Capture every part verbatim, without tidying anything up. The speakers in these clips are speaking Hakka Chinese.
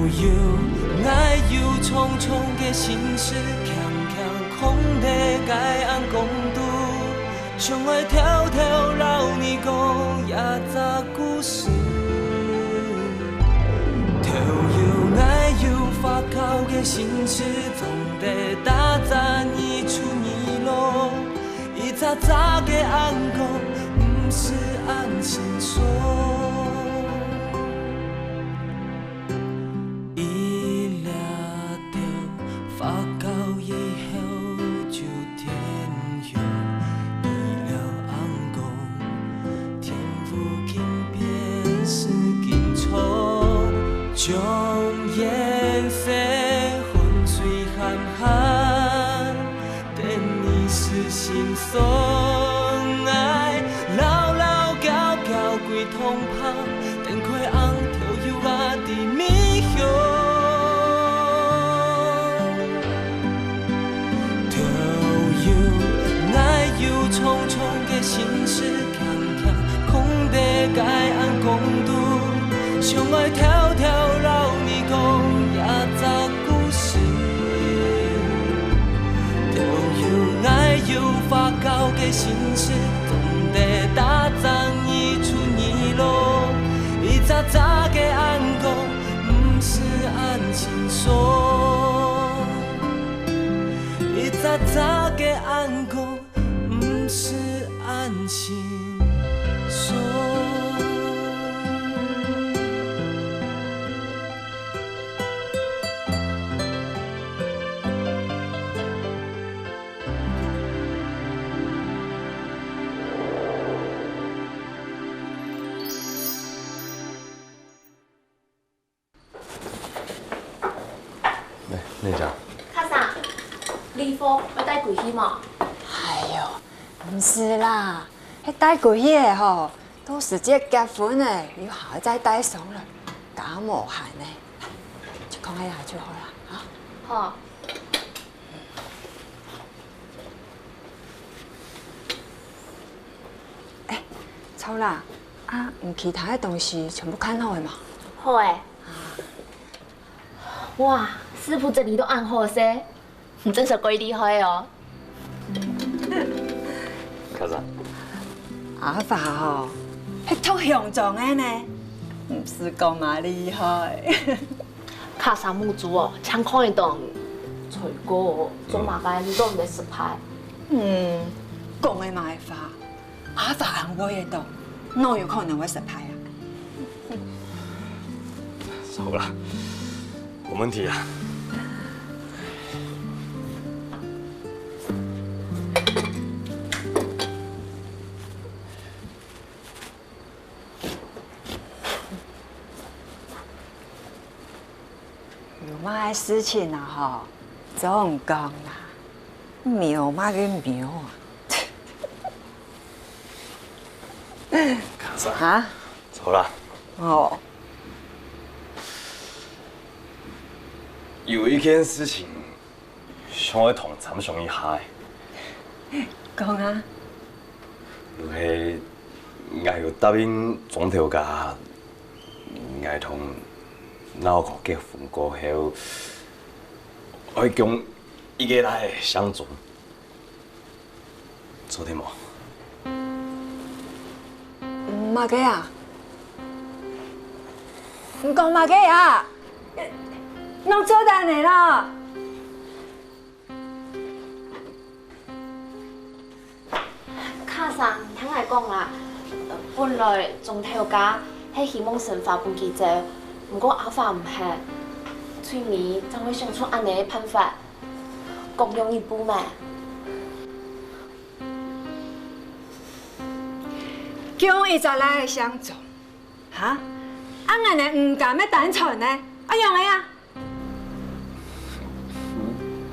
有，𠊎有重重个心事，輕輕囥在該暗光肚，想愛偷偷摎你講這隻故事。都有𠊎有發酵个心事，總得打發你出二路。 一隻隻个暗光，毋使恁清爽。一粒粒發酵以後就天亮，一粒暗光，天父緊變是緊錯，將顏色混水喊喊。 等你死心酸，愛牢牢交交歸同伴，等開紅豆油啊的米香。都有𠊎有重重个心事，輕輕囥在該暗光肚，想愛偷偷摎你講這隻 故事。都有𠊎有發酵个心事，總得打發你出二路。一隻隻个暗光，毋使恁清爽。一隻隻个暗光，毋使恁清爽。 哎，你講。卡桑，禮服愛帶歸去無？哎喲，毋使啦，該帶歸去个吼，到時節結婚了，又還愛再帶上來，較無閒呢。就囥該下就好啦，啊。好。 哎，草啦，啊，你其他个東西全部看好了無？好欸。哇，師傅整理到恁好勢，你真係蓋厲害哦。卡桑，阿發吼，係讀鄉長个呢，毋使講嘛厲害。 卡桑目珠哦，淨看得到你。菜哥，做麼个你都毋會失敗？嗯，講个麼个話，阿發恁會得到，哪有可能會失敗啊？好啦，無問題啊。 有麼个事情啊吼，總講啦，無麼个無啊。卡桑，啊？走啦。哦。有一件事情， 想愛同參詳一下。講啊。就係𠊎有答應莊頭家，𠊎同鬧哥結婚過後，愛降一個倈仔姓鍾，做得無？麼个啊？你講麼个啊？你做得呢啦？ 卡桑，你聽𠊎講啦，本來莊頭家係希望生花分佢做，毋過阿發毋肯，最尾正會想出恁仔个辦法，各讓一步咩？降一隻倈仔姓鍾，哈？恁仔呢毋甘乜單傳呢？愛仰仔啊？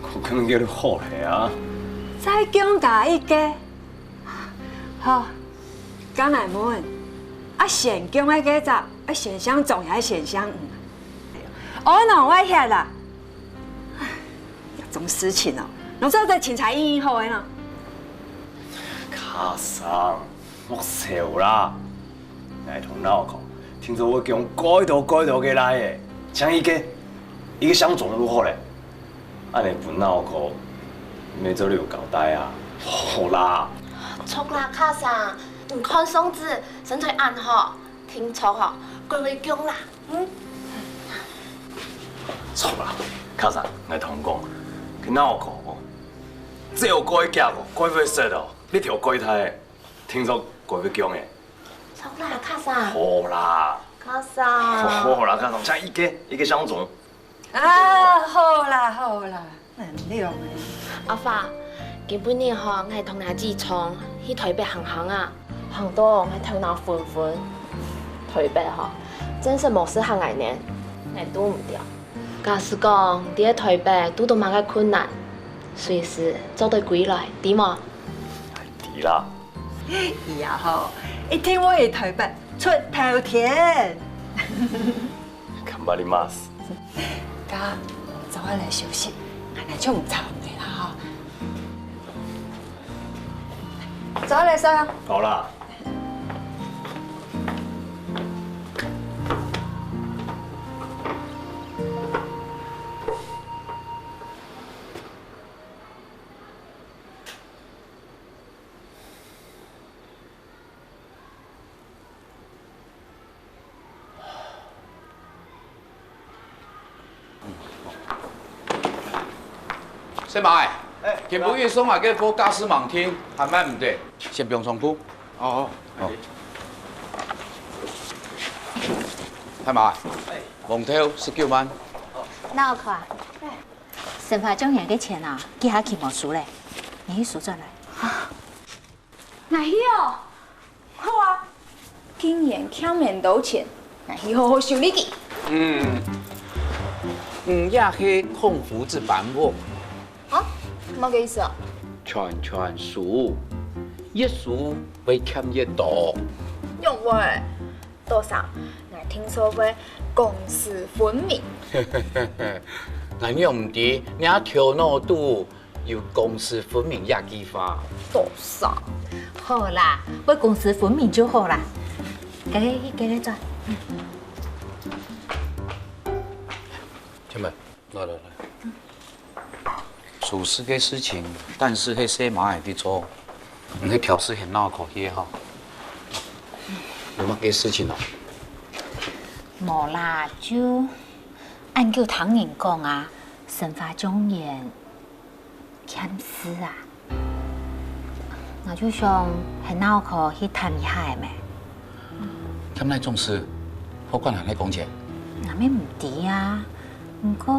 𠊎感覺好了啊。再降加一個。好，該𠊎問，啊先降个該隻，愛先姓鍾也係先姓吳？哦，哪會歇啦？這種事情哦，攏做得清採應應好个呢。卡桑，莫愁啦。 𠊎同鬧哥，定著會降蓋多蓋多个倈仔，正一個一个鄉長就好咧，恁樣分鬧科，乜做得有交代啊。好啦，著啦，卡桑，你看上次身材恁好，定著吼，過會強啦，嗯。著啦，卡桑，𠊎同你講，去鬧科吼，只有過會遽哦，過會煞哦，你條過大个，定著過會強个。著啦，卡桑。好啦，卡桑。好啦，卡桑，像一个一个鄉長。 啊，好啦好啦，恁樣个。阿發，今晡日吼，𠊎同若姊丈去台北行行啊，行到𠊎頭腦昏昏。台北吼，真實無適合𠊎呢，𠊎堵毋著。假使講你在台北堵到麼个困難，隨時做得歸來，知無？知啦。佢啊吼，一定會在台北出頭天。 頑張ります。該，早下來休息，𠊎來就毋吵你啦吼。早下來睡啊。好啦。 細妹，今晡日送來个貨價數吂定，還賣毋得，先放倉庫。哦。哦。大妹，黃豆十九萬。哪有看？生活總員个錢啊，幾下期無收咧，你去收轉來。 𠊎去哦。好啊，既然欠恁多錢，𠊎去好好修理佢。嗯，你也係空腹之班哦。啊？麼个意思啊？全全收，越收會欠越多。仰會？多少？𠊎聽說會公私分明。𠊎仰毋知，你頭腦肚 有公私分明這句話。多少？好啦，會公私分明就好啦。該該該轉。天妹，來來來。處事个事情，但係係細妹仔在做，你係挑事先鬧科去吼。有麼个事情哦？無啦，就恁久聽人講啊，生活總員 欠事啊，𠊎就想喊鬧科去探一下仔咩。欠哪種事？貨款還係工錢？𠊎乜毋知啊，毋過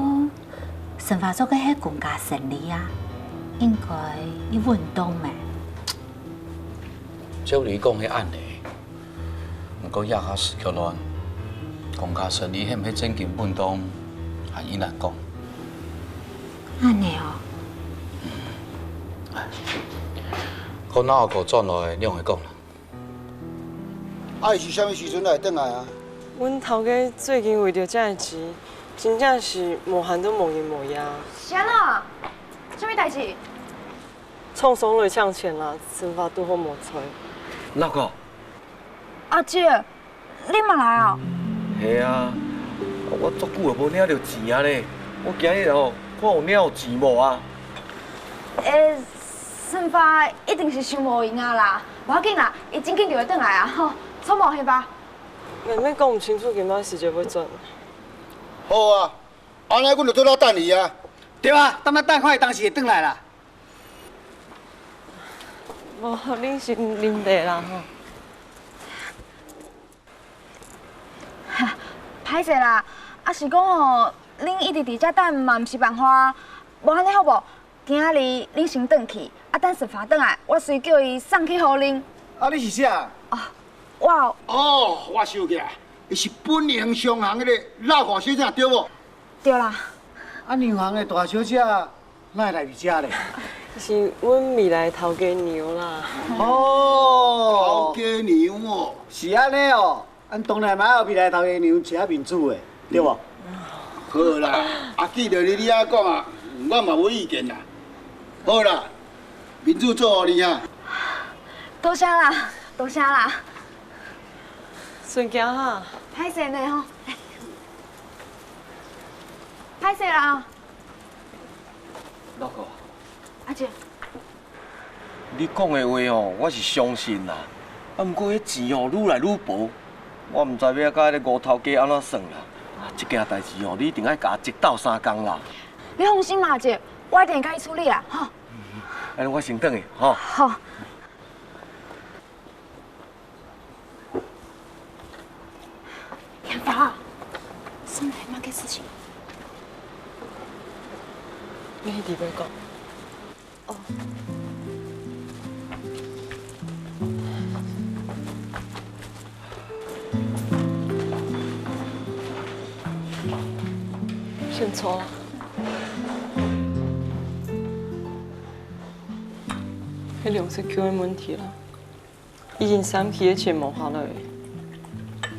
生活做个係公家生理啊，應該有穩當咩。照理講係恁仔， 毋過這下時局亂，公家生理係毋係正經穩當，還異難講。恁仔哦。該鬧科轉來，你仰會講啦？啊，佢係啥物時陣來轉來啊？阮頭家最近為著這个錢，真正是無閒到無日無夜。是按怎？啥物代誌？ 廠商來搶錢啦，生活拄好無菜。鬧科？阿姊，你嘛來啊？係啊，我足久也無領著錢啊咧，我今日吼，看有領著錢無啊？欸，生活一定是想無閒啊啦，無要緊啦，佢真緊就會轉來啊，吼，坐無去吧。𠊎乜講毋清楚今擺時節會轉。好啊，按呢阮就做到等佢啊。對啊，等啊等看伊當時會轉來啦。 無，恁先啉茶啦吼。哈，歹勢啦，啊是講吼，恁一直佇遮等嘛毋是辦法啊。無按呢好無？今仔日恁先轉去，啊等順發轉來，我隨叫伊送去予恁。啊你是啥？哦，我有。哦，我想起來，你是本營商行彼个賴華小姐對無？對啦。啊銀行的大小姐 哪會來你遮咧？是阮未來頭家娘啦。哦，頭家娘哦。是按呢哦，恁當然嘛愛有未來頭家娘一个面子的，對無？好啦，啊既然你你按呢講啊，我嘛無意見啦。好啦，面子做予你啊。多謝啦，多謝啦。順行哈。歹勢呢吼。歹勢啦。老哥，阿姐，你講个話哦，我是相信啦。啊，毋過彼錢哦，愈來愈薄，我毋知欲佮彼个吳頭家按怎算啦。啊，這件代誌哦，你一定愛佮我一鬥相共啦。你放心啦，阿姐，我一定會共你處理啦，吼。按呢我先轉去，吼。好。 天發，上來麼个事情？你去裡背講。哦。先坐啦。該兩隻狗个問題啦。 已經三期个錢無下來。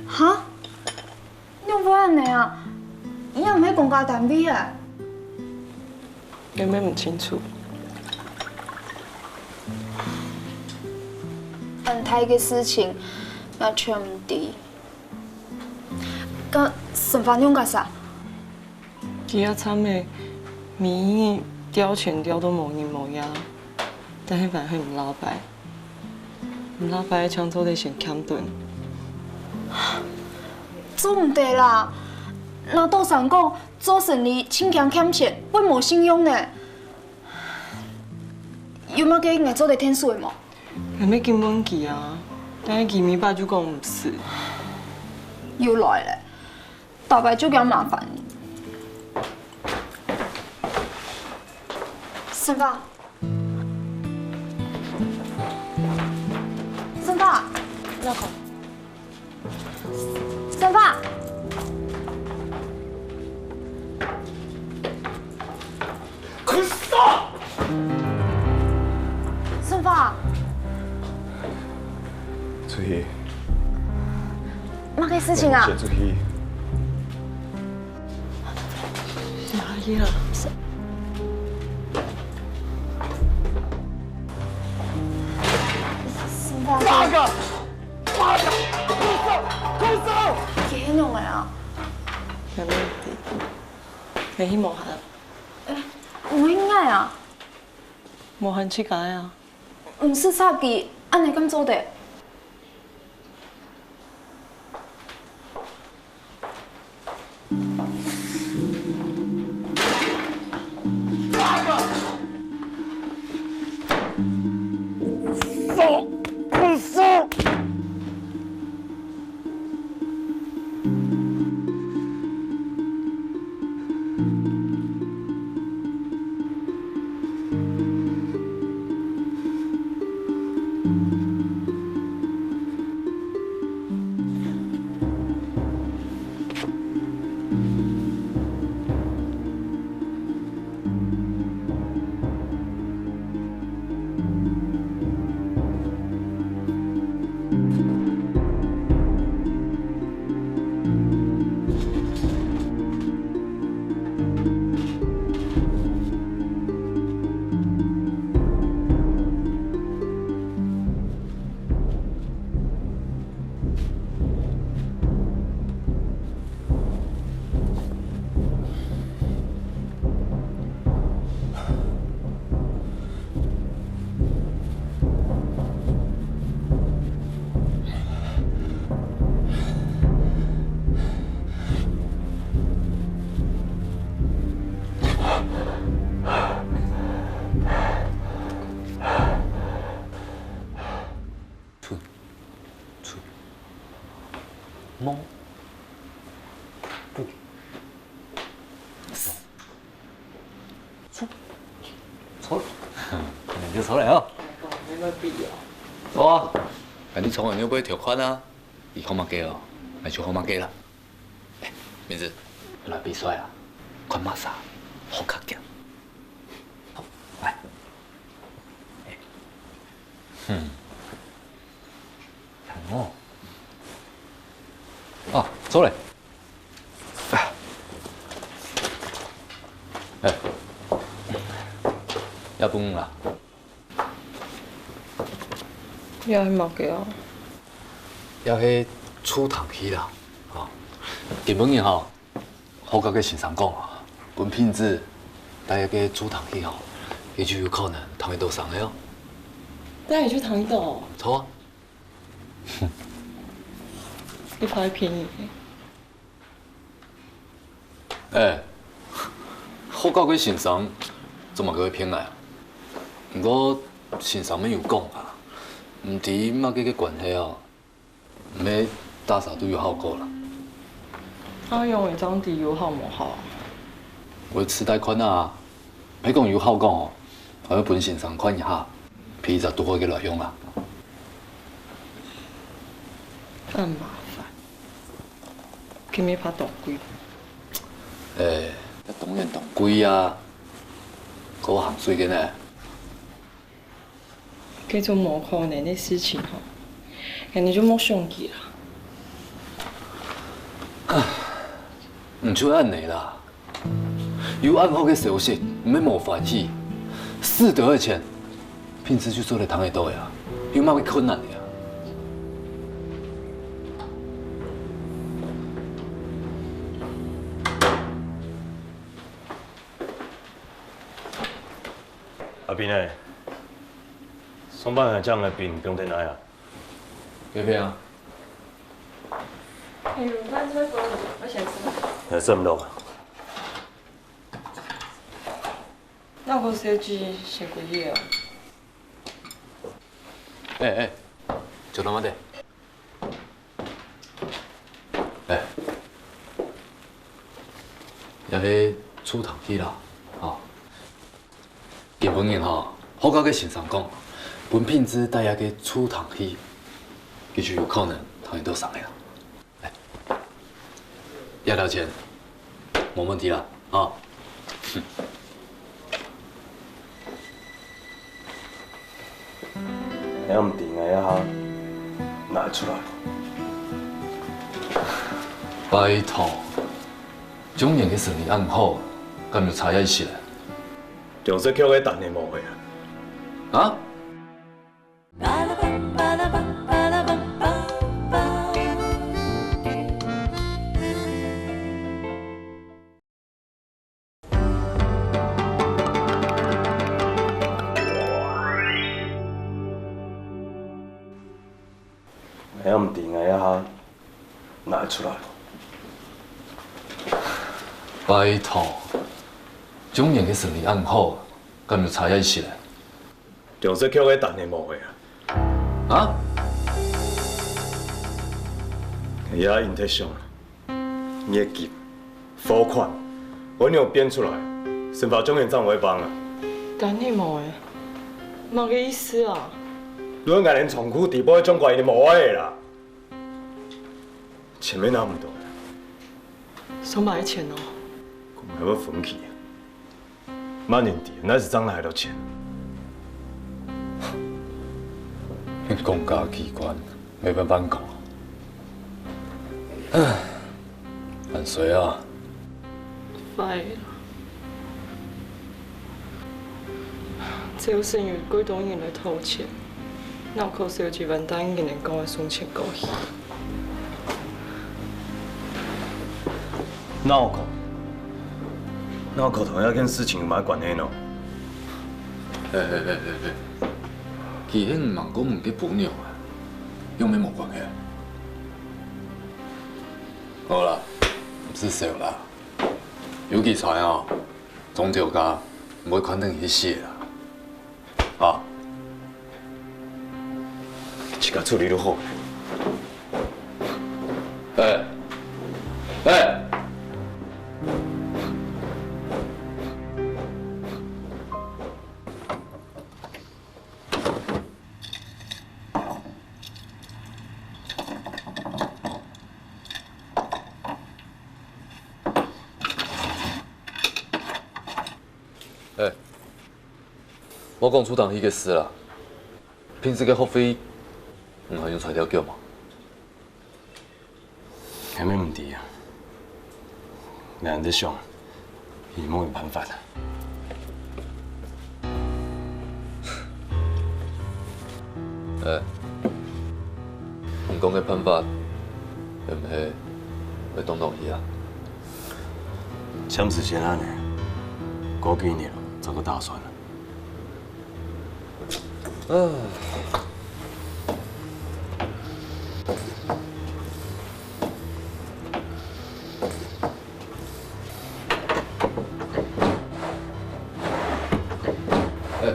哈？仰會恁呢啊？你也毋係公家單位啊？你也毋清楚。恁大个事情，𠊎全毋知。該沈發仰結煞？ 佢也慘个，每日調錢調到無日無夜，但係還係毋落敗。毋落敗，正做得先欠頓。做毋得啦！若到時講做生理盡驚欠錢，會無信用呢。有麼个𠊎做得𢯭手个無？𠊎乜緊問佢啊，但係佢尾擺就講毋使。又來了。 逐擺就驚麻煩你。沈發，沈發，老公，沈發，快走！沈發，出去。麼个事情啊？先出去。 哪裡啊？沈發，哪个？哪个？快走！快走！佢仰仔啊？還無知，你去無閒？欸，毋應該啊！無閒自家啊！毋使插佢，恁呢敢做得？ 出，出，摸，不，出，出，你就出來哦。沒必要。走啊，該你從來就毋會條款啊，你好麼个哦，𠊎就好麼个啦。欸，明子，來比賽啊，看麼儕好較強。好，來。欸，哼。 看哦。啊，坐咧。哎，這分你啦。這係麼个啊？這係助聽器啦，吼。今晡日吼，好甲个先生講啊，分品質帶一個助聽器吼，佢就有可能聽得到聲个哦。帶佢就聽得到哦？著啊。你怕會騙人？哎，學校个先生做麼个會騙𠊎啊？毋過先生乜有講啊，毋知麼个个關係哦， 毋係大儕都有效果啦。啊，用一張底有效無效啊？𠊎試戴看啊，係講有效果哦，𠊎會分先生看一下，配一隻堵好个來用啊。恁麻煩，今日怕當貴。哎，該當然當貴啊，過鹹水个呢。 這種無可能个事情吼，恁樣就莫想佢啦。毋就恁樣啦，有恁好个消息，毋係無歡喜，使著个錢，平時就做得聽得到呀，有麼个困難个啊？ 阿斌欸，上班還將个冰放在哪啊？這片啊。哎喲，飯菜過了，𠊎先食。來，這毋落啊。那我小姐先過去哦。哎哎，久等慢點。 哎，這係助聽器啦，吼。今晡日吼，學校个先生講，分品質帶這個助聽器，佢就有可能聽得到聲个啦。哎，這條錢，無問題啦，吼。 你毋知𠊎這下拿出來。拜託，中年个生理恁好，敢有差這一息啊？中式曲个單日無回啊？啊？ 𠊎毋知，𠊎這下拿出來。拜託，中年个生理恁好，敢有差這一息啊？中式曲个單日無回啊？啊？𠊎這下intake上啊。 月給、付款，我仰變出來，生活總係正會幫啊。單日無回，麼个意思啊？論𠊎連倉庫底背个總管都無愛啦。錢也拿毋到啦。上擺个錢哦？講還會分期啊。 麼人知，哪時正拿到錢？公家機關，無辦法講。唉，恁衰啊！快了。朝晨有幾多人來討錢， 腦殼燒雞還單人講个送錢過去。腦殼？腦殼同這件事情有麼个關係呢？嘿嘿嘿嘿嘿，佢係你吂過門个餔娘啊，仰會無關係啊？好啦，毋使愁啦，有佢在哦，莊頭家毋會看等你去死啦。 啊，自家處理就好。哎，哎。 哎，莫講助聽器个事啦，平時个學費，你還有在了繳無？𠊎乜毋知啊，𠊎還在想，有麼个辦法啊。哎，你講个辦法，係毋係會當當去啊？暫時先恁呢。過幾日再過打算啊。哎，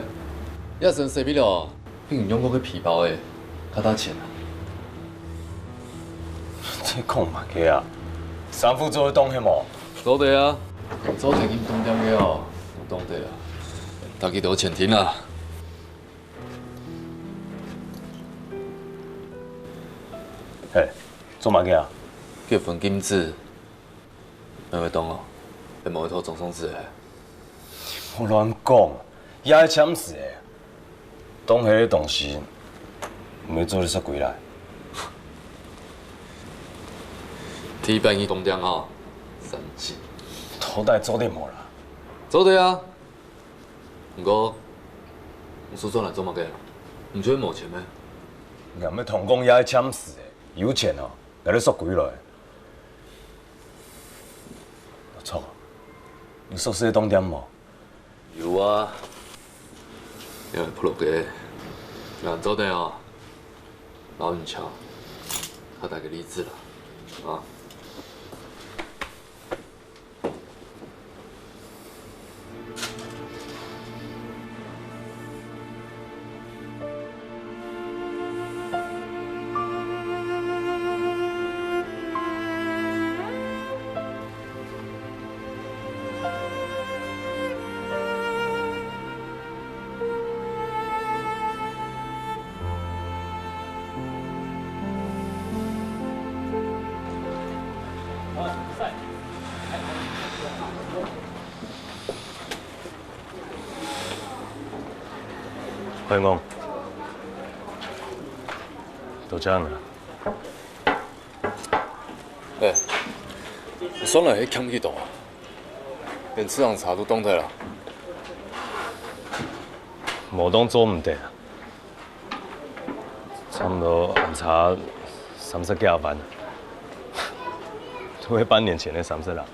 這身西米露，比你用過个皮包仔較值錢啊！你講麼个啊？衫褲做得當係無？做得啊，做得用當店个哦，當得啊，大家都有錢聽啊。嘿，做麼个啊？結婚禁止。 愛會當哦，會無一套總送子誒。莫亂講，這係簽字誒。當係个東西，毋係做得收歸來。第一擺你當店吼，生氣。到底做得無啦？做得啊，毋過，你收轉來做麼个？毋就係無錢咩？𠊎毋係同講這係簽字誒，有錢哦，𠊎就收歸來。 著，你熟識个當店無？有啊，因為普羅个，恁做得哦，老人家，他打个例子啦，啊。 海王，到遮啦。哎，算來係欠幾多啊？連市場茶都凍忒啦。無當做毋得啊。 差毋多還差三十幾萬，都係半年前个三十萬。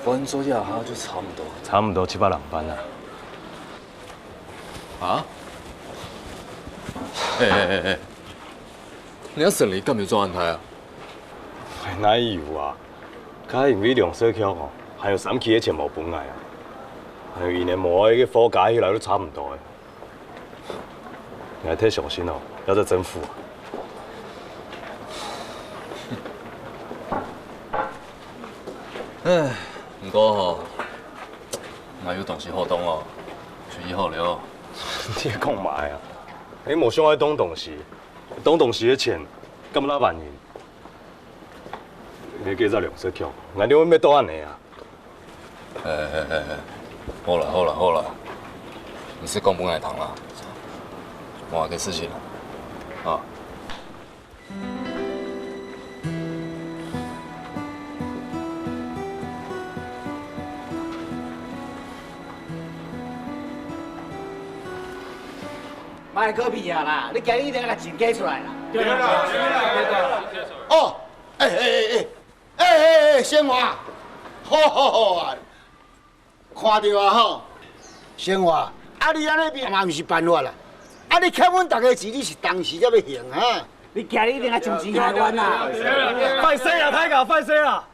換做這下就差毋多。差毋多七八萬啊。啊？哎哎哎哎，你个生理敢有做安排啊？哪有啊？該因為梁世強哦，還有三期个錢無分𠊎啊，還有一年無愛个貨加起來都差毋多誒。 你還忒相信哦，這隻政府啊。唉，毋過吼，𠊎有東西好當哦，出去好了。你講麼个啊？你無想愛當東西，當東西个錢，敢那萬人？你个這梁世強，𠊎你會滅到恁呢啊？ 哎哎哎哎，好啦好啦好啦，毋使講分𠊎聽啦，無个事情啦，啊。莫閣皮啊啦，你今日一定愛共錢寄出來啦。對啦，對啦。哦，哎哎哎哎， 哎哎哎，先華，好好好啊，看著啊吼，先華，啊你按呢嘛毋是辦法啦，啊你欠阮逐家錢，你是當時才欲還哈？你今日一定愛將錢還阮啦！壞勢啊，大家，壞勢啊！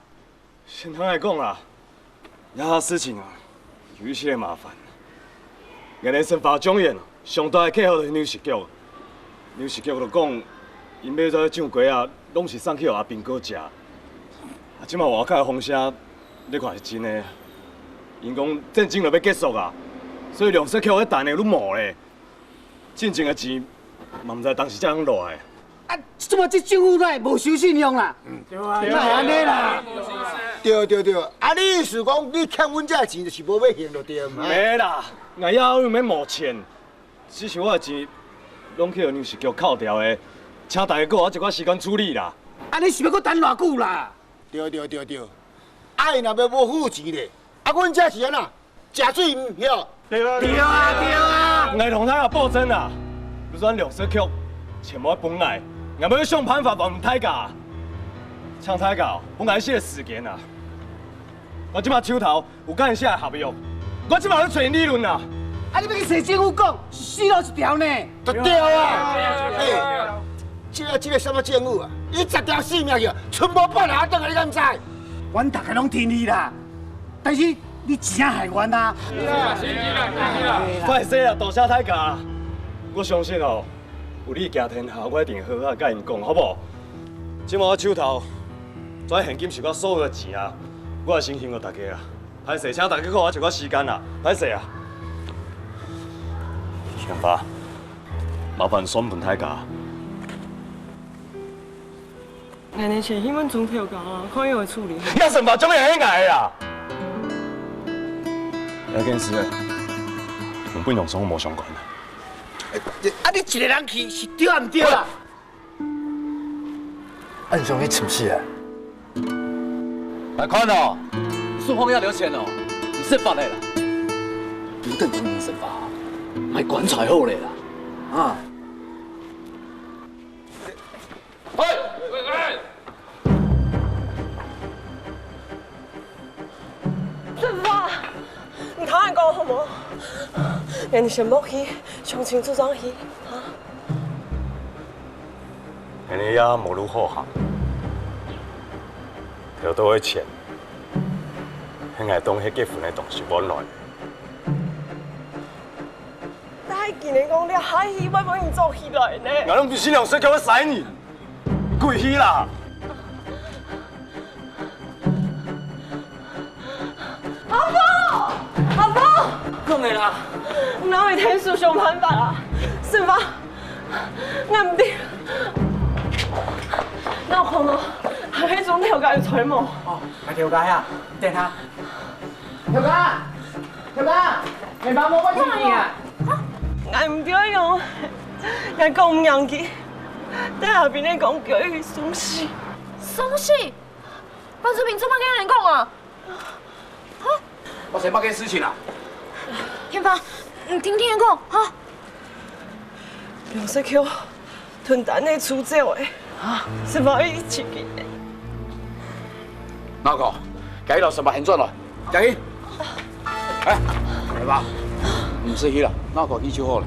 先聽𠊎講啦， 這下事情啊，有一息麻煩。𠊎等生化狀元上大个客戶就係紐西局。紐西局就講，𪜶買遮个酒瓜啊，攏是送去予阿兵哥食。啊，這馬外口个風聲，你看是真个。𪜶講戰爭就欲結束啊，所以糧食局个單仔都無咧。進前个錢，嘛毋知當時才用落來。 啊，這馬這政府哪會無守信用啦？對啊，哪會按呢啦？對對對，啊，你意思講，你欠阮遮錢就是無欲還就對，毋係？無啦，𠊎也有欲無錢，只是我的錢攏去予糧食局扣掉的，請大家閣有一寡時間處理啦。啊，你是欲閣等偌久啦？對對對對，啊，伊若欲無付錢咧，啊，阮遮是按怎？ 食水毋曉。對啊，對啊，對啊。𠊎同大家保證啊，就算糧食局全部分𠊎，𠊎嘛會想辦法還大家。請大家分𠊎一息時間啊。我這馬手頭有佮𪜶寫合約，我這馬去揣𪜶理論啊！啊，你欲去揣政府講，是死路一條呢？就對啊！嘿，這个這个啥物政府啊？伊十條性命啊，賰無半項轉來，你敢知？阮大家攏聽你啦，但是你錢害阮啊！歹勢啊，大聲大家，我相信哦，有你行天下，我一定好好佮𪜶講，好無？這馬我手頭，遮現金是我所有的錢啊，我會先還予大家啊。 歹勢，請大家共我一寡時間啊，歹勢啊。天發，麻煩算分大家。𠊎个錢去問鍾頭家啊，看伊會處理。你成發做咩愛𠊎啊？這件事，同分榮松無相關啊。啊，你一个人去是對啊毋對啊？ 恁想去尋死啊？來看哦，順風要留錢哦，毋識法个啦。有等真正識法，買棺材好咧啦，啊！喂！喂！喂！ 順發，你聽𠊎講好無？𠊎先莫去，相親就上去，哈？𠊎也無路好行，頭到个錢，係𠊎當歇結婚个東西換來。但係今日講這下戲，會分你做起來呢。𠊎攏毋係新娘，誰叫我使你？ 你跪去啦！阿峰，阿峰，講个啦，你哪會天數想辦法啊？順發，𠊎毋知，你有看無？還係鍾頭家有在無？哦，大頭家啊，你等下。 頭家，頭家，你幫我問問題啊！𠊎毋知用，𠊎講毋贏佢，在下邊个講叫佢送死。送死？范淑萍做麼个恁樣講啊？哈？發生麼个事情啊？天發，你聽聽講，哈？ 兩色球，吞蛋个出走个，啊，順發一起去。哪個？該老實把喊轉來，行去。哎，來吧，毋使去了，哪個去就好了。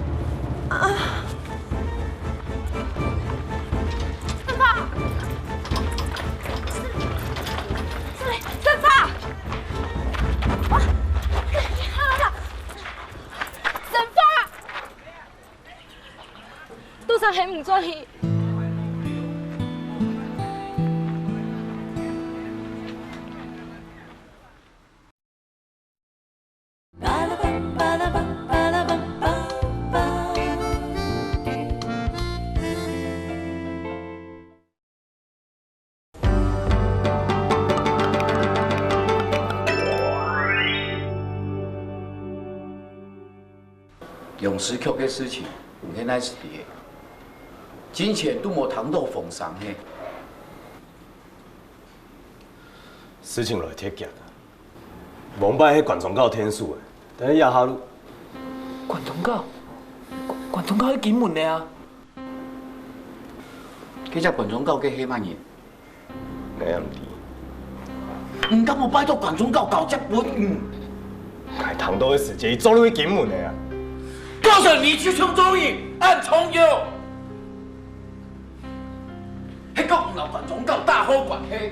順發，順發，啊，順發。 多少還毋轉去？ 龍獅局个事情，你係哪時知个？之前都無聽到風聲嘿。事情來忒遽啊！往擺係關中教天使个，但係這下都……關中教？關中教係金門个啊！ 該隻關中教个係麼人？𠊎也毋知。你敢無拜託關中教交接分𠊎？𠊎聽到个時節，佢早就去金門了啊！告訴你，就像做人恁重要。係講你摎關中教打好關係，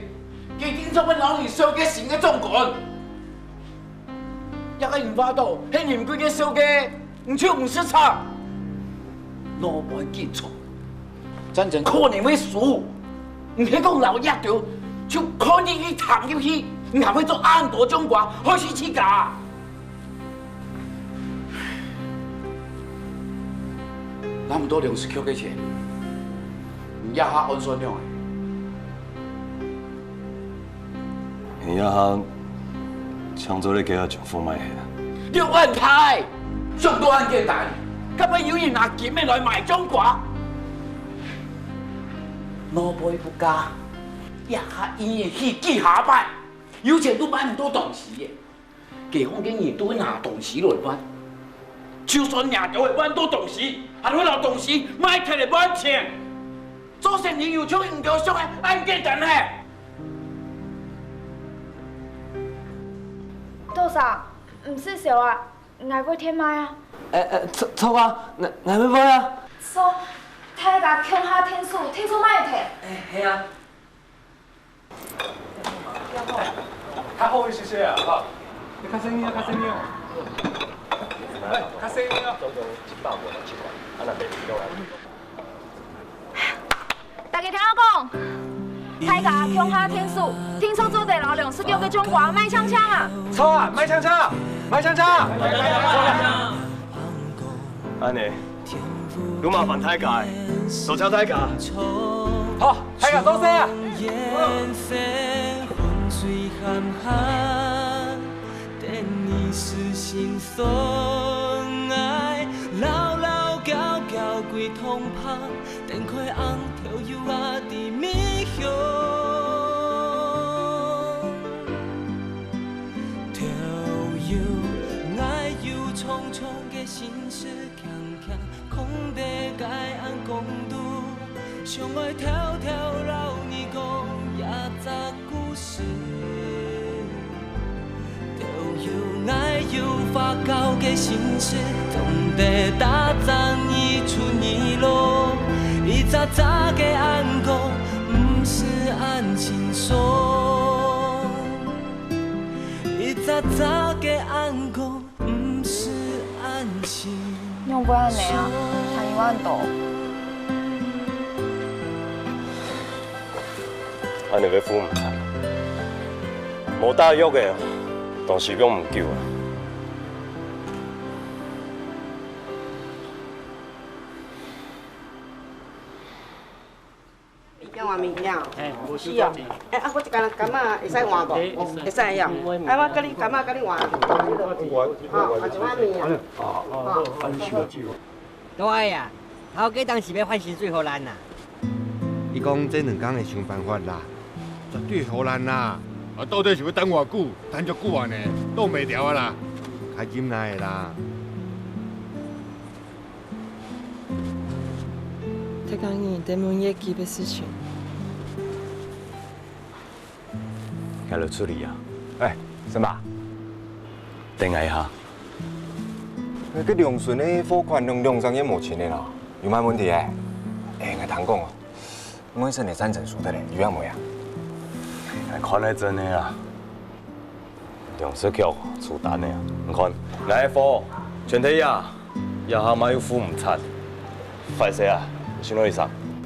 佢定著會摎你紹介新个長官。 這个你話到，係人貴个紹介，你就毋識唱。老板緊張，戰爭可能會輸，你係講老葉頭，就看你去談遊戲，你還會做恁多種瓜，害死自家。拿毋到龍獅局个錢，你這下安算仰仔？ 你這下搶做咧，該下將貨賣忒啊？量恁大，想到恁簡單，敢會有人拿金个來買種瓜？老板毋加，這下一年去幾下擺，有錢都買毋到東西个。街坊个人都會拿東西來換，就算若兜會換到東西，還會摎東西賣忒來換錢。 做生理有像人家想个恁簡單嘿。多少？毋使愁啊，𠊎會添買啊。欸欸，著著啊，𠊎𠊎會買啊。著，大家共下添手，添手買忒。欸，係啊。較好一些些啊，哈。你較細聲啊，較細聲哦。欸，較細聲啊。大家聽𠊎講，大家共下添手，定著做得摎糧食局个獎金賣淨淨啊！著啊，賣淨淨，賣淨淨！恁呢，又麻煩大家，多謝大家。好，大家多謝啊！ 仰會恁呢啊？聽你話恁多。 恁呢會赴毋出。無打藥个，當時用毋久啊。你叫我明了。欸，無事啊。欸，啊，我一個人感冒，會使換無？會使呀。啊，我跟你感冒，跟你換。好，我一碗面啊。好，好。 大阿啊，頭家當時愛換薪水予咱啊？你講這兩工會想辦法啦？絕對予咱啦！啊，到底是欲等偌久？等足久啊呢，擋袂牢啊啦！較忍耐啦！大家你等問業績个事情。 𠊎來處理啊。欸，沈爸，等𠊎一下。該个龍順个貨款兩兩三月無清个啦，有麼問題欸？欸，𠊎聽講哦，外省个戰爭輸忒咧，有影無啊？𠊎看係真个啊。 糧食局出單个啊！你看，𠊎个貨全忒啊，這下嘛又付毋出。壞勢啊，先落去先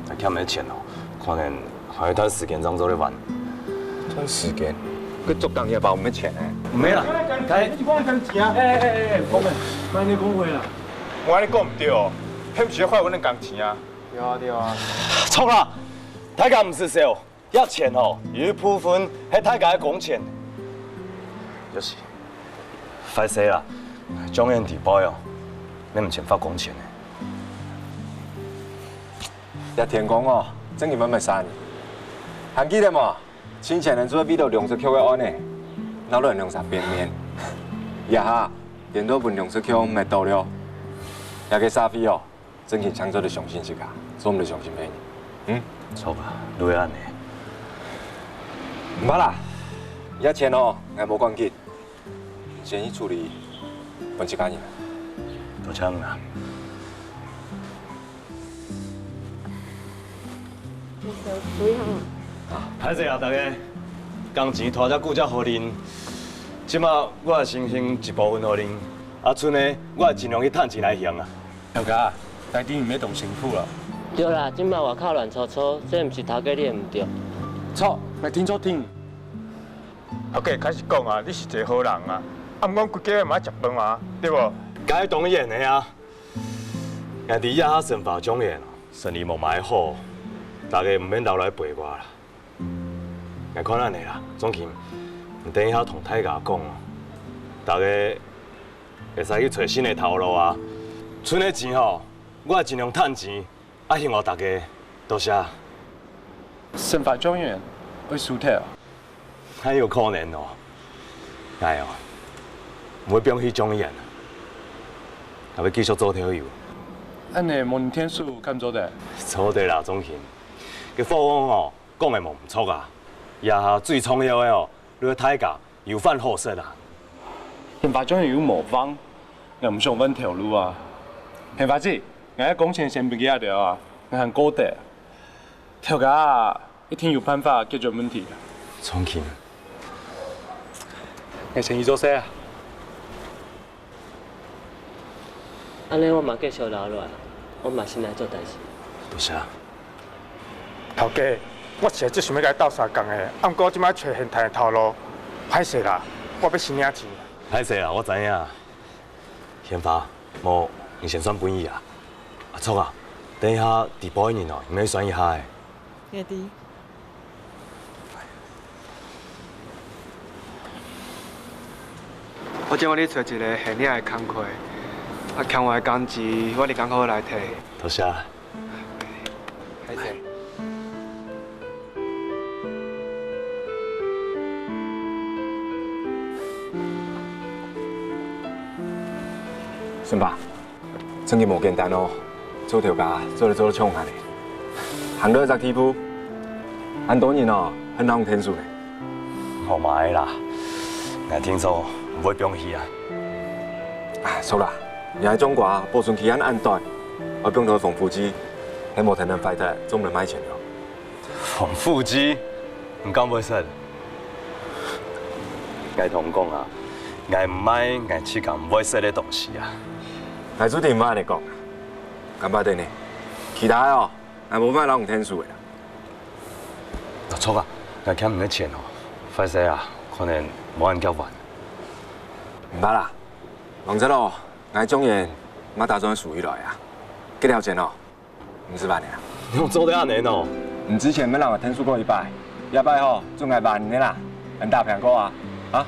，𠊎欠个錢哦，可能還有一段時間正做得還。段時間？該足工業包毋係錢呢？毋係啦，該……你講錢啊？欸欸欸欸，講咩？莫恁樣講話啦！𠊎恁樣講毋對哦，該毋係壞阮个工錢啊！對啊對啊。著啦，大家毋使愁。 這錢吼，有一部分係大家个工錢。有時，壞勢啊，狀元知背哦，你毋曾發工錢呢。這天公哦，正經慢慢散。還記得無？前前人做為著糧食局个案呢，鬧到兩儕變面。這下，顛倒分糧食局滅到了。這个社會哦， 正經淨做得相信自家，做毋得相信別人。嗯？著啊，就係恁呢。毋怕啦，這錢哦，𠊎無管佢，先去處理分自家人。多謝你啊。啊，歹勢啊，大家，工錢拖遮久才好領，這馬𠊎先還一部分好領，啊賰个𠊎會盡量去趁錢來還啊。 頭家，大家毋免當辛苦啊。對啦，這馬外口亂糟糟，這毋係頭家你个毋著。著，𠊎定著定。頭家，開始講啊，你是一个好人啊，啊毋過規家人嘛愛食飯啊，對無？該當然个啊，𠊎知這下生活狀元，生理無麼个好，大家毋免留來陪𠊎啦。𠊎看恁呢啦，總經，你等一下同大家講哦，大家 會使去揣新个頭路啊。賰个錢吼，𠊎會盡量趁錢，啊還予大家。多謝。生活狀元愛收忒哦？哪有可能哦！𠊎哦，毋會放棄狀元，𠊎會繼續做豆油。恁呢無人𢯭手敢做得？做得啦，總經。該貨王吼，講个無毋著啊。這下最重要个哦，就係大家 有飯好食啊！天發終於有無望，𠊎毋想換頭路啊。天發姊，𠊎个工錢先分佢兜啊，𠊎還過得。頭家啊，一定有辦法解決問題。重慶，𠊎先去做事啊。 恁呢我嘛繼續留落來，我嘛先來做代誌。多謝。頭家，我實在足想欲佮你鬥相共个，啊毋過這擺揣現代个頭路，歹勢啦，我愛先領錢。歹勢啊，我知影。賢華，無，你先算分佢啊。阿聰啊，等一下直播个人哦，你愛選一下仔。會知。 我這擺去揣一个現領个工課，啊，欠我个工資，我佇工課來提。多謝。歹勢。順爸， 真个無簡單哦，做頭家做得做到像恁呢，行到一隻地步，恁多人哦，還摎你𢯭手呢。好嘛个啦，𠊎定著毋會放棄啊。啊，著啦，若个種瓜保存期限恁短，愛放到防腐劑，係無定定壞忒，做毋得賣錢哦。 防腐劑，你敢毋會食？𠊎同你講啊，𠊎毋賣𠊎自家毋會食个東西啊。𠊎注定毋會恁呢講，敢毋得呢？其他个哦，𠊎無法度摎你𢯭手个啦。阿聰啊，𠊎欠你个錢哦，壞勢啊，可能無恁遽還。毋怕啦，橫直哦，𠊎種園嘛打算收起來啊，幾條錢哦， 毋使還了啊。你仰做得恁呢哦？你之前毋係摎𠊎𢯭手過一擺，這擺吼，準𠊎還你啦，恁打平過啊，啊？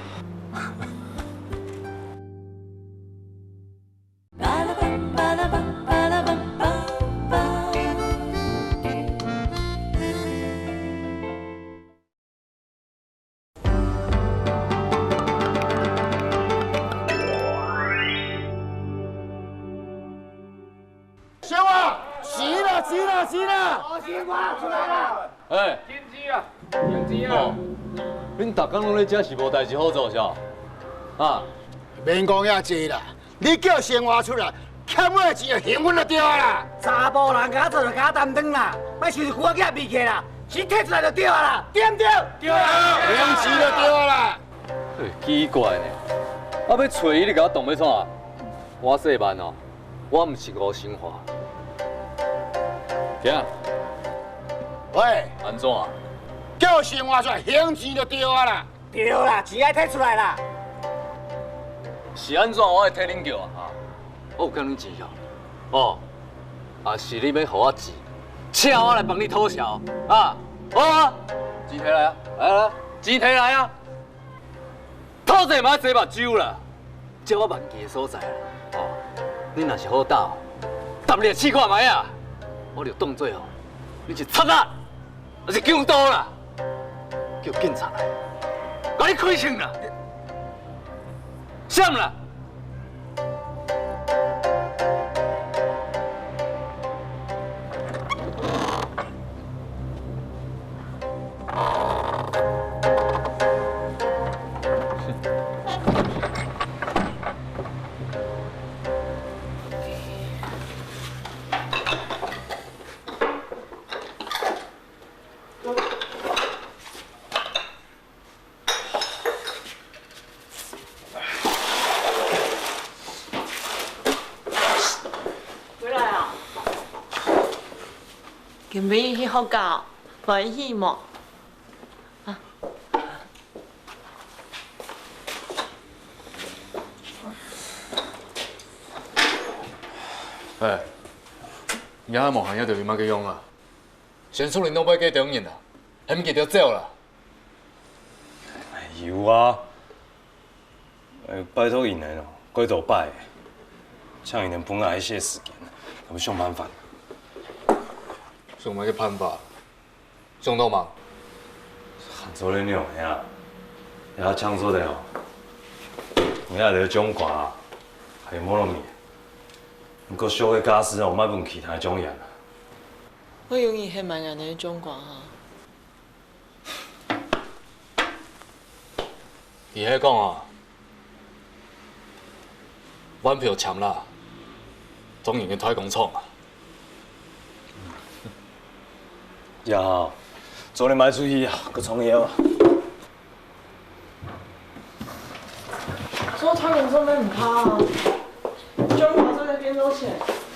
秀啊，錢啊，錢啊，錢啊！哦，錢啊，出來啦！哎，現錢啊，現錢啊！哦，恁逐工攏佇遮是無代誌好做是無？啊？免講遐濟啦，你叫生活出來，欠我个錢就還阮就著啊啦！查埔人家做就較擔當啦，莫想著久仔仔袂記啦，錢提出來就著啊啦，著毋著？著啊！還錢就著啊啦！嘿，奇怪呢，啊，欲揣伊，你共我擋欲創啥？ 我細慢哦，我毋是吳新華。行。喂，按怎啊？叫生活出來還錢就著啊啦！著啦，錢愛提出來啦！是按怎我會替恁叫啊？啊，我有欠恁錢哦？哦，啊是你欲予我錢，請我來幫你討數啊？好啊，錢提來啊，來來來，錢提來啊！ 討債嘛愛洗目睭啦，照我萬計个所在啦，哦，你若是好膽哦，踏入來試看覓啊，我就當做哦，你是賊仔，抑是強盜啦，叫警察來，共你開槍啦，閃啦！ 回來啊！今晡日去學校，歡喜無？啊。哎，你還無閒，這就有麼个用啊？先處理老爸个兩人啊，還毋記得走啦？ 有啊，呃，拜託𪜶等哦，幾多擺，請𪜶等分𠊎一息時間，𠊎愛想辦法。想麼个辦法？想到無？還做得仰仔啊？也請做得哦。𠊎這兜種瓜啊，還有無落米。毋過俗个家私哦，賣分其他種園啊。會有人嫌慢恁呢種瓜哈？ 你係講啊，換票簽啦，做人个大工廠啊！呀，做你賣出去啊，个創業啊！做大工廠也毋怕啊，就用華做个變做錢，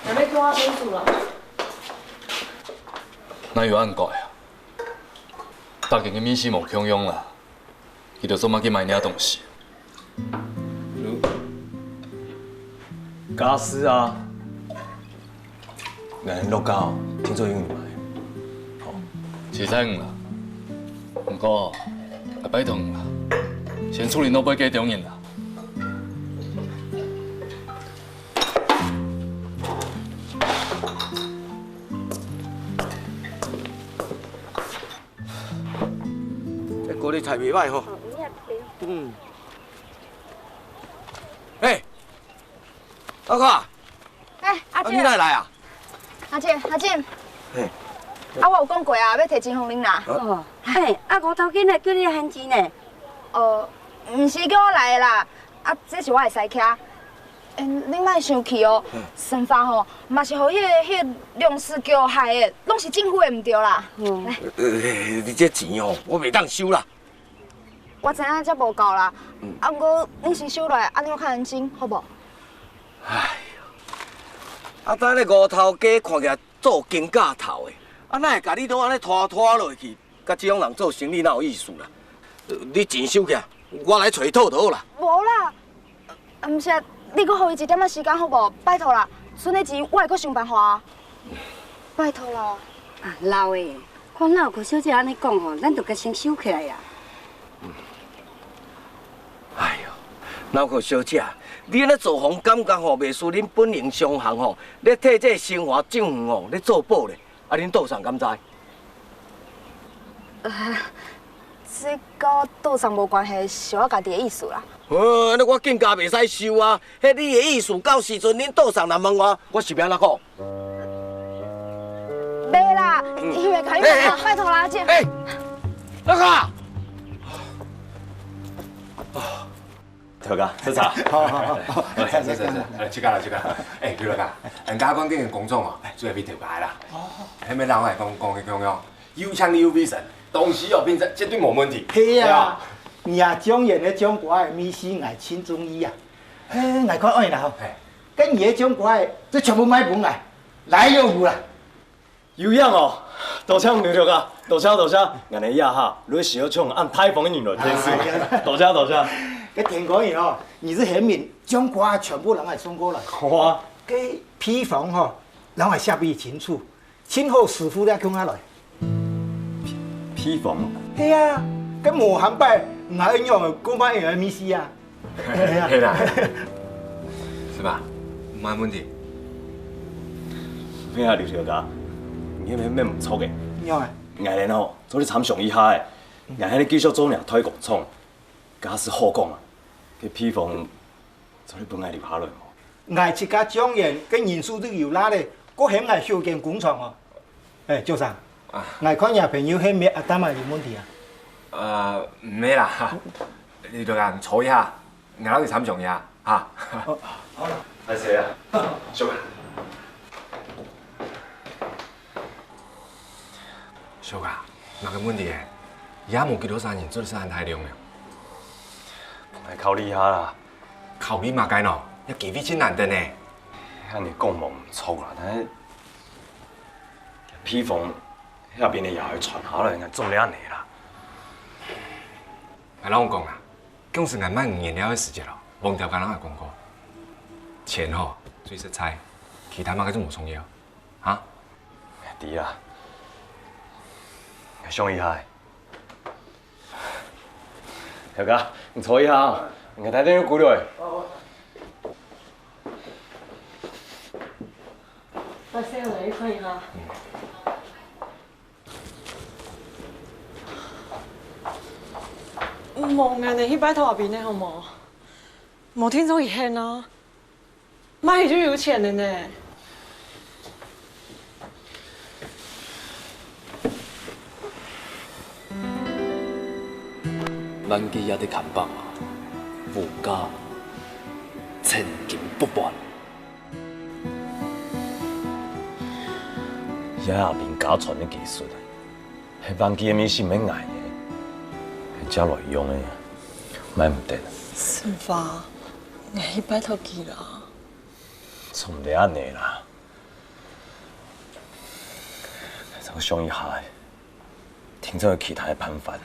還沒叫我分手啦。哪有恁該啊？逐間个味緒無共樣啦。 佢兜做麼个賣這東西？家私啊，𠊎等落家哦，定著有人買。好。七十五啦，毋過愛拜託你啦，先處理落背該張人啦。 這高麗菜袂歹吼。嗯。欸，阿哥啊，欸，阿姐。啊，你哪來啊？阿姐，阿姐。嘿。啊，我有講過啊，欲提錢予恁啦。哦，欸，啊，吳頭家呢，叫你還錢呢。哦，毋是叫我來的啦，啊，這是我的私卡。 欸，你莫生氣哦，嗯。生發吼，嘛是予彼个、彼个糧食局害的，攏是政府的毋著啦。嗯。來。呃，你這錢哦，我袂當收啦。我知影這無夠啦，嗯。啊，毋過你先收落來，按呢我較安心，好無？哎喲，啊，等咧吳頭家看起來做金價頭的，啊，哪會共你都按呢拖拖落去？ 佮這種人做生理哪有意思啦？呃，你錢收起來，我來揣伊討就好啦。無啦，毋是啊，你閣予伊一點仔時間好無？拜託啦，賰的錢我會閣想辦法啊。拜託啦。啊，老的，看鬧課小姐按呢講吼，咱就共先收起來啊。哎喲，鬧課小姐，你按呢做予人感覺吼，袂輸恁本人商行吼，咧替這生活政府吼咧做保咧。 啊，恁多桑敢知？啊，這佮多桑無關係，是我家己的意思啦。哦，按呢我更加袂使收啊！彼你的意思，到時陣恁多桑若問我，我是欲按怎講？袂啦，嗯。伊袂共你講啦，欸，拜託啦，姐。欸，那個啊！ 頭家，喝茶。好，好，好，好。來，來，來，來，來，去啦，去啦。欸，劉頭家，人家講這間工廠哦，欸，主要為頭家啦。哦。還無人來講，講个共樣，有錢有精神，東西有品質，絕對無問題。係啊，對啊。你啊，醬園个醬瓜个味緒，𠊎盡中意啊。嘿，𠊎看愛啦吼。嘿。該你个醬瓜个，這全部賣分𠊎，來有無啦？ 有影哦，多謝劉頭家，多謝多謝，𠊎等這下，就係愛像恁大方个人來面試，哎呀。多謝多謝。該田哥人哦，你係鄉民，醬瓜全部摎𠊎送過來。好啊。該配方吼，摎𠊎寫分佢清楚，盡好師傅這共下來。配，配方？係啊，該無鹹擺，𠊎愛仰仔過賣𠊎个味緒啊？ 係啦，係啦。係吧？無問題。係啊，劉頭家，你這面毋著个。仰仔？𠊎等吼，做得參詳一下个。𠊎還係繼續做若代工廠，假使好講啊，該配方做得分𠊎留下來無？𠊎自家醬園个人手都有罅咧，還喊𠊎修間工廠哦。 欸，張生，啊。𠊎看若朋友係毋係阿丹仔有問題啊？呃，毋係啦，哈。你就恁坐一下，𠊎摎佢參詳一下，哈。哦，好啦。歹勢啊，小剛。小剛，麼个問題欸？也無幾多儕人做得生恁大量呢。來考慮一下啦。考慮麼个喏？這機會盡難得呢。恁樣講無毋著啦，但係 配方，該片个也會傳下來，𠊎做毋得恁樣啦。𠊎摎你講啊，講實，𠊎賣魚原料个時節咯，黃頭家摎𠊎講過，錢吼最實在，其他麼个都無重要，哈？𠊎知啊，𠊎想一下。 頭家，你坐一下啊，𠊎帶等又過來。我先來看一下。無，𠊎等去拜託阿斌仔好無？無定著佢肯啊。 賣就有錢了呢。萬記這隻看板啊，無價。千金不換。這係阿明家傳个技術，係萬記个明星毋係𠊎个，係借來用个，賣毋得。順發，𠊎去拜託佢啦。做毋得恁呢啦。 再想一下，定著有其他个辦法。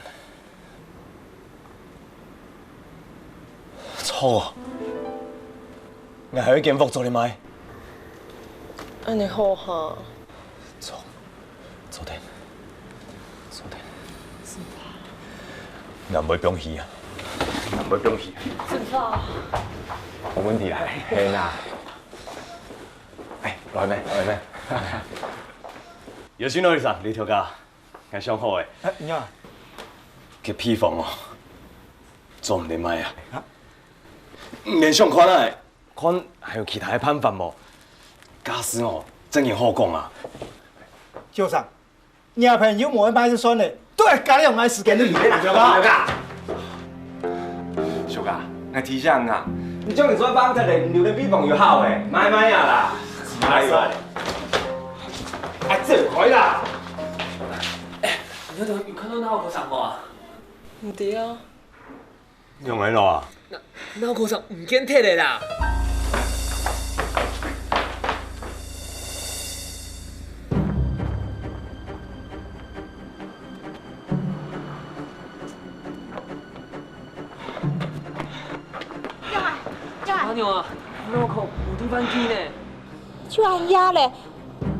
著啊，𠊎還有一間屋做得賣。恁呢好哈。做，做得，做得。𠊎毋會放棄啊，𠊎毋會放棄。順發。無問題啊。係啦。 哎，來咩，來咩。吉野さん、李頭家，𠊎想好咧。哎，你好。該P房哦，做毋得賣啊。啊？毋免想看啊，看還有其他个辦法無？價數哦，正經好講啊。先生， 若朋友無愛賣就算了，都還加你用愛時間你，你知道嗎？小哥，𠊎提醒你啊，你將你做放忒咧，你留个P房有好誒，買買啊啦，哎喲，哎，走開啦！你有看到那個啥無啊？毋知啊。 仰仔了啊？那，那個啥毋見忒咧啦！阿娘啊，那個有地方去呢？就恁樣咧，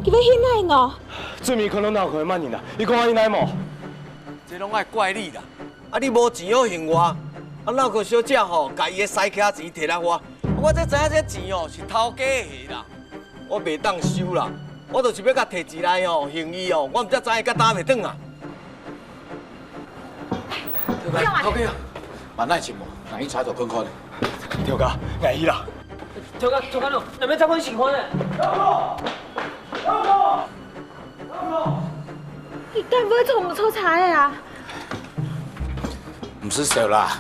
佢會去哪呢？最尾看到那個麼人啊？你講佢去哪無？這攏愛怪你啦！ 啊，你無錢好還我，啊，那個小姐吼，共伊个駛客錢提來我，啊，我才知影這錢哦是頭家个啦，我袂當收啦，我就是欲共提錢來吼還伊哦，我毋才知伊到今袂轉啊。頭家，頭家啊，慢來一步，萬一差就看看咧。頭家，𠊎去啦。頭家，頭家喏，你毋愛再看情況咧。 你到底做毋著差个啊？毋使愁啦，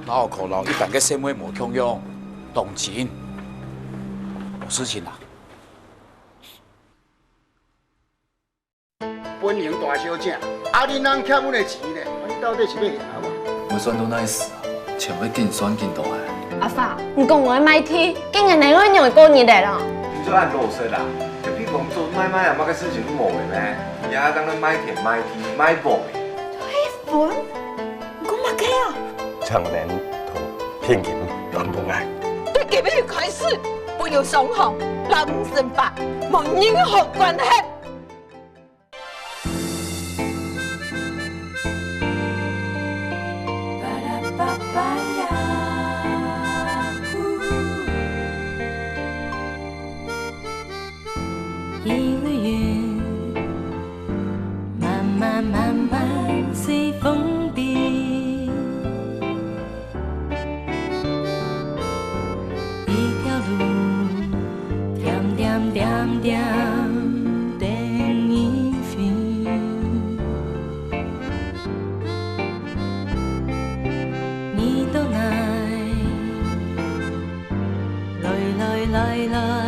那個老一般个社會無共樣，當真。有事情啦。本營大小姐，啊，你人欠阮个錢呢？啊，你到底是欲還啊無？我算到哪時啊？ 錢會緊算緊到來。阿發，你講𠊎賣地，今年能夠用過日仔咯？你做恁多事啦，這比講做買賣啊，麼个事情都無个咩？也當个賣田、賣地、賣房个。賣房？你講麼个啊？請恁多聘金擔保𠊎。對今日開始，分有雙方，人生吧，無任何關係。 一縷雲，慢慢慢慢隨風飛。 一條路，點點點點等你飛。你到哪？來來來來。